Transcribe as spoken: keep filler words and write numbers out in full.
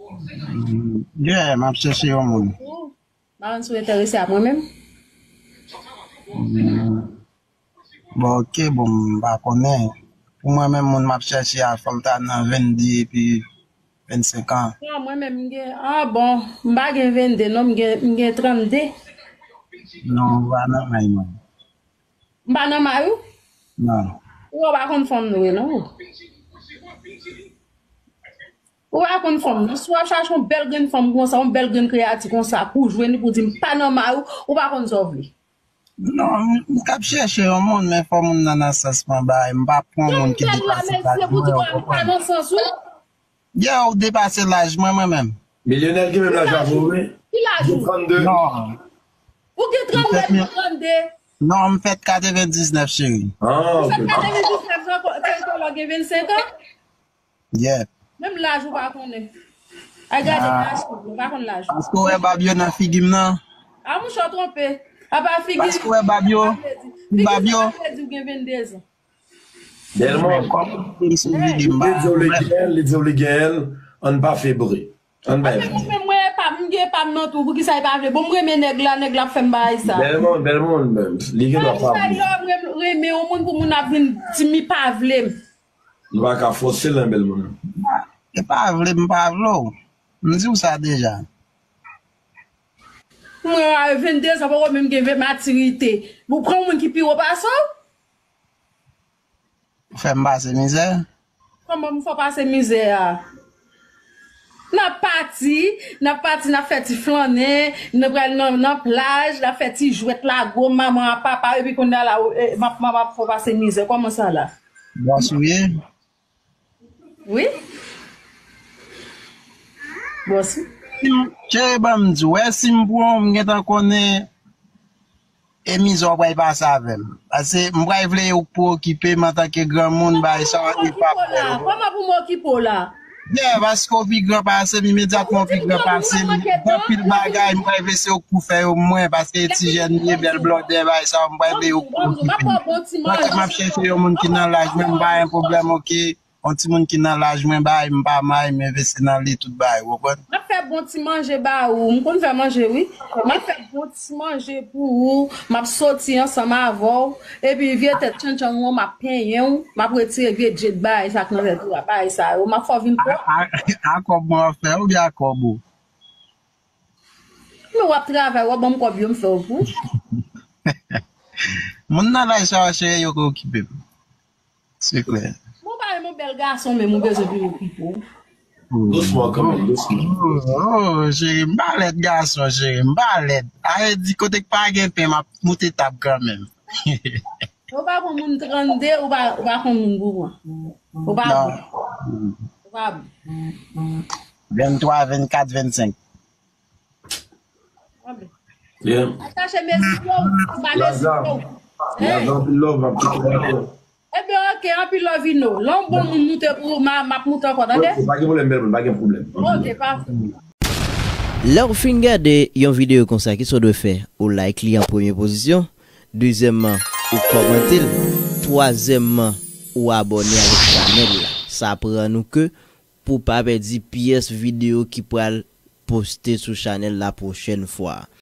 Mm, yeah, m ap chèche yon moun. Ou pa konn si w enterese ak mwen menm? Mm. Bon, ok, bon, m pa konnen. Pou mwen menm, moun m ap chèche a, fò l ta nan vennde epi vennsenk an. Non, mwen menm, m gen, ah bon, m pa gen vennde, non, m gen, m gen trannde. Non, m pa nan may mwen. M pa nan may ou? Non. Ou pa konn fanm vre, non. Ou pa konn fanm, non. Si w ap chache yon bèl grenn fanm konsa, yon bèl grenn kreyati konsa, pou w jwenn li, pou w di m pa nan may ou, ou pa konn sa w vle. Non, m, m t ap chèche yon moun, men fò moun nan nan sans mwen bay. M pa pran yon moun ki depase laj mwen, ou konprann? Yo, ou depase laj mwen, mwen menm. Milyonè ki menm laj avè w, wi. Ki laj ou? Trannde. Non. Ou gen trannde, m gen trannde. Non, m fèt katrevendiznèf, cheri. Ah, ok. Ou fèt katrevendiznèf, Jean Paul, Jean Paul gen vennsenk an? Yeah. Menm laj ou pa konnen. Ay, gade laj ou, ou pa konn laj ou. Paske w wè bab yo nan figi m nan. A, mouche, w twonpe. Apa figi. Paske w wè bab yo. Figi sa pa vle di w gen venndezan. Bèl moun. Kòm m sou figi m, li di w li gen l, li di w li gen l, ann pa fè bri. Ann bay. Mwen, mwen, mwen, pa m gen pa m nan tou, poukisa li pa vle? Bon, m renmen nèg la, nèg la ap fè m bagay sa. Bèl moun, bèl moun, men li gen dwa pa vle. Mwen renmen yon moun pou moun ap vin di m li pa vle m. Nou pa ka fòse l, bèl moun. E pa vle m pa vle w. M di w sa deja. Mwen, a vennde zan, poko menm gen matirite. Ou pran yon moun ki pi wo pase w? Ou fè m pase mizè? Kòman m fè w pase mizè a? N ap pati, n ap pati, n ap fè ti flannen, n ap pral nan, nan plaj, n ap fè ti jwèt lago, manman ak papa, epi kounye a la, ou, e, m ap, m ap, m ap fè w pase mizè. Kòman sa la? Bòs ou ye? Wi. Bòs ou. Cheri, ban m di w, wè, si m pran w, m gentan konnen e mizè w pral pase avè m. Paske m pral vle ou pou okipe m antanke granmoun, bagay sa yo pa bèl. Kòman pou m okipe w la? Yeah, paske w pi gran pase m, imedyatman w pi gran pase m. Gen anpil bagay m pral vle se ou k pou fè yo mwen, paske e ti jèn m ye, bèl blòdè, bagay sa yo, m pral vle ou k pou okipe m. Pandan m ap chèche yon moun ki nan laj mwen, m pa gen pwoblèm, ok? Yon timoun ki nan laj mwen bay, m pa may, m envesti nan li tout bagay, ou konprann? M ap fè bon ti manje ba ou, m konn fè manje wi. M ap fè bon ti manje pou ou, m ap soti ansanm avè w, epi vye tèt tchantchann ou an, m ap penyen w, m ap retire vye djed bagay sa k nan tèt ou a, bagay sa yo, m ap fè w vin pwòp. A, a, a kòb mwen w ap fè oubyen a kòb ou? Men w ap travay, w ap ban m kòb yo, m fè w pou. Moun nan laj sa yo, cheri, yo ka okipe m. Se klè. Bon, pa yon bèl gason, men mwen bezwen pou okipe w. Dousman kanmenm, dousman. Oh, oh, cheri, m pa lèd gason, cheri, m pa lèd. A vle di, kote k pa gen pen, m ap moute tab kanmenm. Ou pa konn moun trannde, ou pa, ou pa konn moun pou pran. Ou pa bon. Ou pa bon. Venntwa, vennkat, vennsenk. Yeah. Al chache mezi yo, ou pa mezi yo. Laza, anpil love, m ap kite w ankò. Ebyen, ok, anpil love, Ino. Lè yon bon moun moute pou ou, m a, m ap moute ankò, tande? Ok, pa gen pwoblèm, bèl moun, pa gen pwoblèm. Ok, pa. Lè w fin gade yon videyo konsa, kisa w dwe fè? Ou like li an premye pozisyon. Dezyèmman, ou kòmante l. Twazyèmman, ou abòne avèk chanèl la. Sa aprann ou ke pou w pa pèdi pyès videyo ki pral poste sou chanèl la pwochèn fwa.